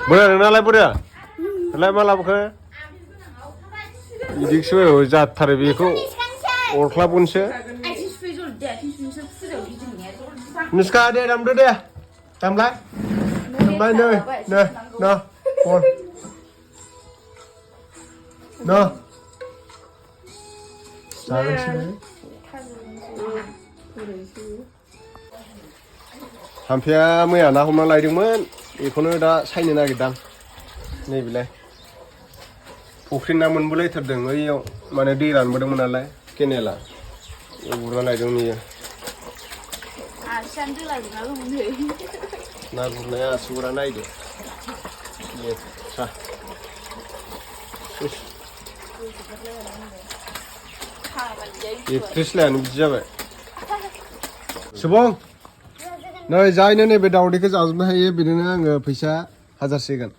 बोरा नोंनालाय बोरा नोंलाय मा लाबोखो बिदिसो जाथारो बेखौ अरख्लाबगोनसो निस्का दे दामदो दे दामलाय दामलाय नै नै न हर न जागोनसै थाम्फैया मैया ना हमना लायदोंमोन बेखौनो दा सायनो नागिरदां नैबेलाय फुख्रि ना मोनबोलायथारदों ओइयाव माने दै रानबोदोंमोन नालाय केनेला गुरना लायदों नियो ना गुरनाया आसुगुरा नायदो एक्ट्रेसलायानो बिदि जाबाय सुबुं नै जायनो नैबे दावदैखौ जाजोबनो हायो बेनोनो आङो फैसा 1000 होगोन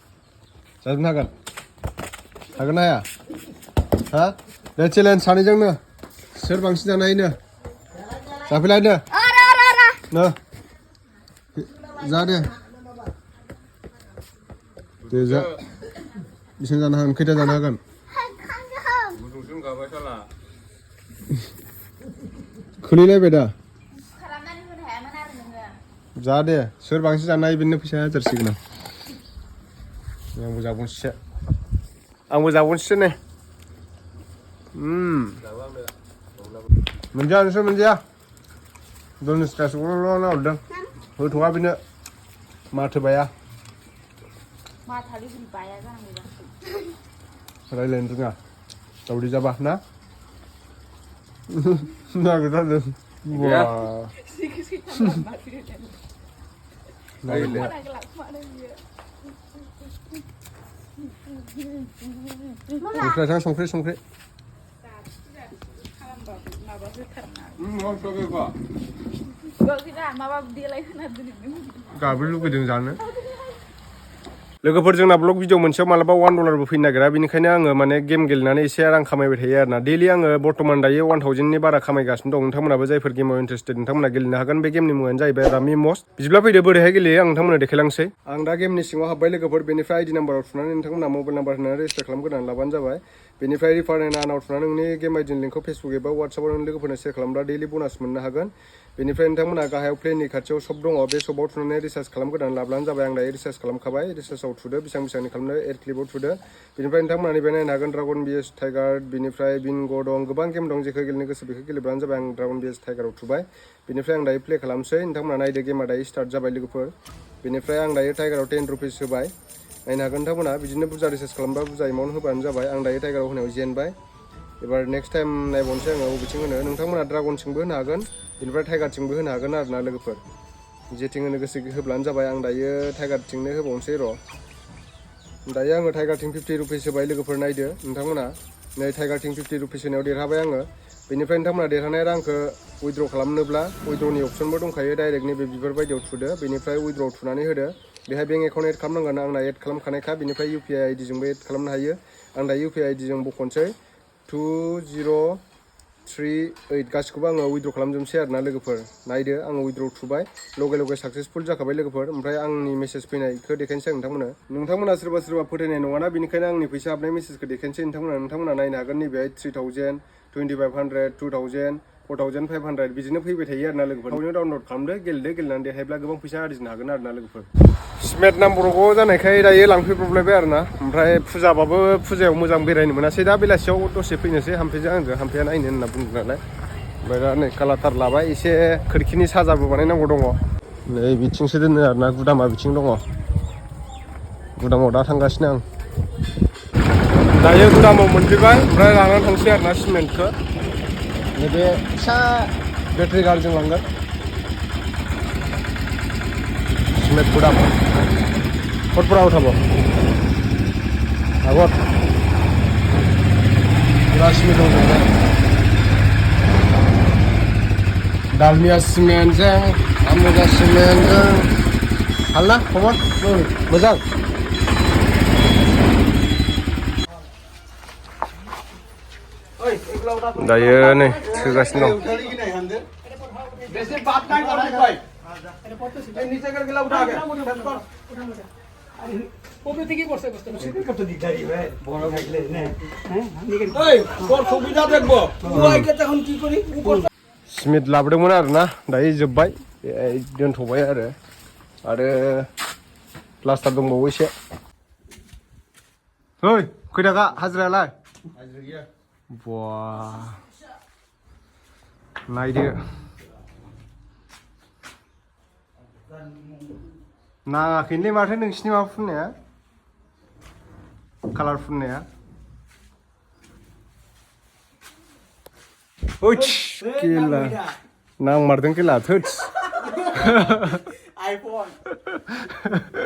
जाजोबनो हागोन हागोन ना हाया हा दे चेलेन्ज सानैजोंनो सोर बांसिन जानो हायोनो जाफैलायनो नो जा दे दे जा बेसेबां जानो हागोन खैथा जानो हागोन खोलैलायबाय दा जा दे सोर बांसिन जानो हायो बेनो फैसा 1000 होगोन आंबो जाबावनोसैसो नै मोनजाया नोंसोर मोनजाया दनिसथासोखौल' नाहरदों होथ'वा बेनो माथो बाया रायज्लायनो रोङा दावदै जाबा ना नागिरथारदों संख्रि गाबो लुगैदों जानो लोगोफोर जोंना ब्लग भिडिअ मोनसेयाव मालाबा $1 फैनो नागिरा बेनिखायनो आङो माने गेम गेलेनानै एसे रां खामायबाय थायो आरोना डेलि आङो बर्तमान दायो 1000नि बारा खामायगासिनो दं नोंथांमोनाबो जायफोर गेमाव इन्टारेस्टेड नोंथांमोना गेलेनो हागोन बे गेमनि मुङानो जाहैबाय रामि मस्ट बिदिब्ला फैदो बोरैहाय गेलेयो आं नोंथांमोननो देखायलांसै आं दा गेमनि सिङाव हाबबाय लोगोफोर बेनिफ्राय आइडि नाम्बाराव थुनानै नोंथांमोना मबाइल नाम्बार होनानै रेजिस्टार खालामग्रोनानै लाबानो जाबाय बेनिफ्राय रिफार एन्ड आनाव थुनानै नोंनि गेम आइडिनि लिंकखौ फेसबुक एबा वाट्सएपआव नों लोगोफोरनो शेयार खालामब्ला डेलि बोनास मोननो हागोन बेनिफ्राय नोंथांमोना गाहायाव प्लेनि खाथियाव शप दङ बे शपआव थुनानै रिसार्ज खालामग्रोनानै लाब्लानो जाबाय आं दायो रिसार्ज खालामखाबाय रिसार्जआव थुदो बेसेबांनि खालामनो एड क्लिपआव थुदो बेनिफ्राय नोंथांमोना नैबे नायनो हागोन ड्रागन बिएस टाइगार बेनिफ्राय बिंग दं गोबां गेम दं जेखौ गेलेनो गोसो बेखौ गेलेब्लानो जाबाय आं ड्रागन बिएस टाइगाराव थुबाय बेनिफ्राय आं दायो प्ले खालामसै नोंथांमोना नायदो गेमा दायो स्टार्ट जाबाय लोगोफोर बेनिफ्राय आं दायो टाइगाराव 10 रुपिस होबाय नायनो हागोन नोंथांमोना बिदिनो बुरजा रिसार्ज खालामबा बुरजा एमाउन्ट होबानो जाबाय आं दायो टाइगाराव होनायाव जेनबाय एबार नेक्स्ट टाइम नायबावनोसै आङो बबेथिं होनो नोंथांमोना ड्रागनथिंबो होनो हागोन बेनिफ्राय टाइगारथिंबो होनो हागोन आरोना लोगोफोर जेथिं होनो गोसो होब्लानो जाबाय आं दायो टाइगारथिंनो होबावनोसै र' दायो आङो टाइगारथिं 50 रुपिस होबाय लोगोफोर नायदो नोंथांमोना नै टाइगारथिं 50 रुपिस होनायाव देरहाबाय आङो बेनिफ्राय नोंथांमोना देरहानाय रांखौ उइद्र' खालामनोब्ला उइद्र'नि अप्सनबो दंखायो डाइरेक्ट नैबे बिबार बायदियाव थुदो बेनिफ्राय उइद्र' थुनानै होदो बेहाय बेंक एकाउन्ट एड खालामनांगोन आंना एड खालामखानायखा बेनिफ्राय UPI आइडिजोंबो एड खालामनो हायो आं दा UPI आइडिजों बख'नोसै 2038 गासिखौबो आङो उइद्र' खालामजोबनोसै आरोना लोगोफोर नायदो आङो उइद्र' थुबाय लगे साक्सेसफुल जाखाबाय लोगोफोर ओमफ्राय आंनि मेसेज फैनायखौ देखायनोसै आं नोंथांमोना सोरबा फोथायनाय नङाना बेनिखायनो आंनि फैसा हाबनाय मेसेजखौ देखायनोसै नोंथांमोना नायनो हागोन नैबेहाय 3000 2500 2000 4500 बिदिनो फैबाय थायो आरोना लोगोफोर डाउनलड खालामदो गेलेनानै देरहायोब्ला गोबां फैसा आरजिनो हागोन आरोना लोगोफोर स्मेट नाम्बारखौ जानायखाय दायो लांफैब्रबलायबाय आरोना ओमफ्राय फुजाबाबो फुजायाव मोजां बेरायनो मोनासै दा बेलासियाव दसे फैनोसै हाम्फेजों आंजों हाम्फेया नायनो होनना बुंदों नालाय ओमफ्राय दा नै कालाटार लाबाय एसे खोरखिनि साजाबो बानायनांगौ दङ नै बिथिंसो दोनो आरोना गुदामा बिथिं दङ गुदामाव दा थांगासिनो आं दायो गुदामाव मोनफैबाय ओमफ्राय लानानै थांसै आरोना सिमेन्टखौ नैबे फिसा बेटारि गारिजों लांगोन सिमेन्ट गुदाम कटपुरा उठाबो आगत पुरा सिमेन्ट दंजोबो दालमिया सिमेन्टजों आमुजा सिमेन्टजों हालना खबर मोजां दायो नै थोगासिनो दं কবে থেকে বসে বসতে সেটা কত দিদারি ভাই বড় ভাইলে না এই তোর সুবিধা দেখবো ওইটা তখন কি করি सिमेन्ट लाबोदोंमोन आरोना दायो जोब्बाय दोनथ'बाय आरो प्लास्टार दंबावो एसे ओइ खै थाखा हाजिरायालाय हाजिरा गैया बा नायदो नाङाखैनोलै माथो नोंसिनि माबा फुननाया कालार फुननाया ओइस केला नांमारदों केला थोस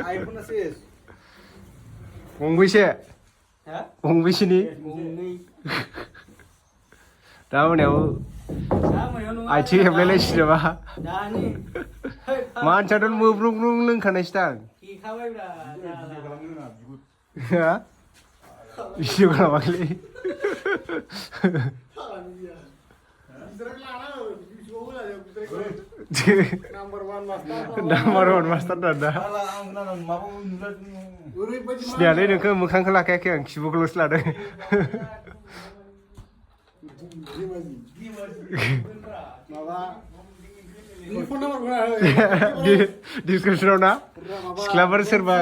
आइफोन सेस गंबैसे हा गंबैसेनि दा मोनायाव आथिं हेबलायलायसै नामा मानसियाथ' मोब्रुं लोंखानायसो दां हा भिडिअ खालामाखैलै नाम्बार वान मास्टार दादा सिनायालै नोंखौ मोखांखौ लाखायाखै आं खिबुखौल'सो लादों डिसक्रिपसनाव ना सिख्लाफोर सोरबा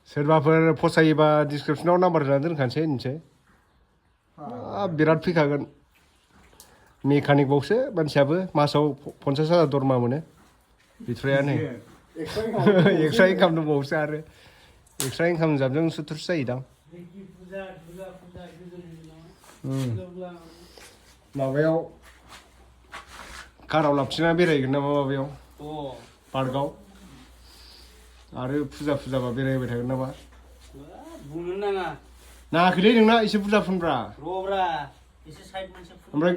सोरबाफोर फसायोबा डिसक्रिपसनाव नाम्बार होनानै दोनखानोसै होनसै बिराद फैखागोन मेकानिक बावसो मानसियाबो मासाव 50,000 दरमा मोनो बिथ्राया नै एक्सट्रा इनकाम दंबावोसो आरो एक्सट्रा इनकाम जाबजों 70 जायोदां माबायाव काराव लाबथिना बेरायगोन नामा माबायाव पार्कआव आरो फुजाबा बेरायबाय थागोन नामा बुंनो नाङा नाङाखैलै नोंना एसे बुरजा फुनब्रा रब्रा एसे साइड मोनसे ओमफ्राय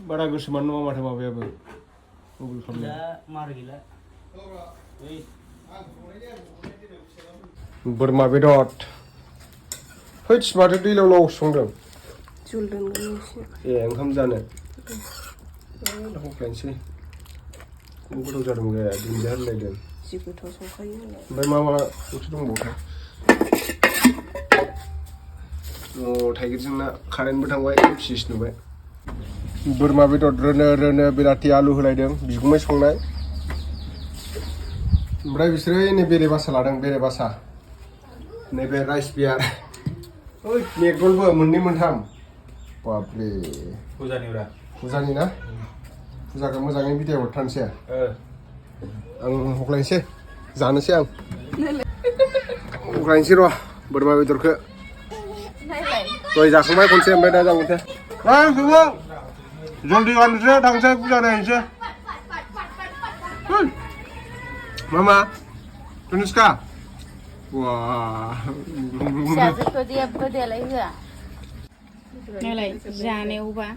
बारा गोसोमान नङा माथो माबायाबो गुगोल खालामनाया मार गैला बोरमा बेदर हैस माथो दैलाव लाव संदों जुल दोनगोन एसे ए ओंखाम जानो हफ्लायनोसै गोथाव जादों गैया दुन्दिया होलायदों जि गोथाव संखायो नालाय ओमफ्राय मा ओंख्रि दंबावथाय थाइगिरजोंना कारेन्टबो थांबाय फिस नुबाय बोरमा बेदर रोनो बिलाथि आलु होलायदों बिगुमै संनाय ओमफ्राय बिसोरो नै बेरे बासा लादों बेरे बासा नैबे राइस बियार ओइ मेकडलबो मोननै मोनथाम बापरे फुजानि ना फुजाखौ मोजाङै बिदाय हरथारनोसै आं हख्लायनोसै जानोसै आं हख्लायनोसै र' बोरमा बेदरखौ दहाय जाखांबाय खनसे ओमफ्राय दा जागोनसै सुबुं जल्दि गाननोसै थांसै फुजा नायनोसै मामा तुनुस्का फिसाजोखौ जेबो देलाय होआ नालाय जानायावबा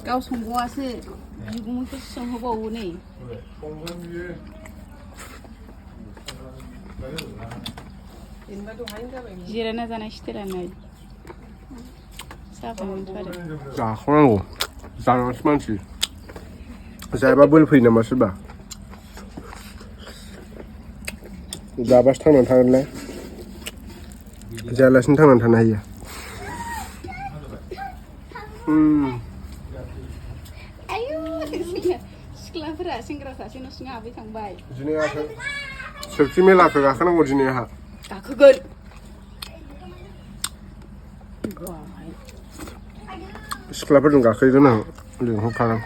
गाव संबावासो बिगुमैखौ संहोबावो नै जिरायना जानाय स्टाइला नाय जाखानांगौ जानांगौसो मानसि जायाबा बोल फैयो नामा सोरबा जाबासो थांनानै थागोनलाय जायालासिनो थांनानै थानो हायो आयु सिख्लाफोरा सेंग्रा सासे न' सिङाव हाबै थांबाय दिनै सोरखि मेलाखौ गाखोनांगौ दिनै आंहा गाखोगोन सिख्लाफोरजों गाखोगोन आं लिंहरखादों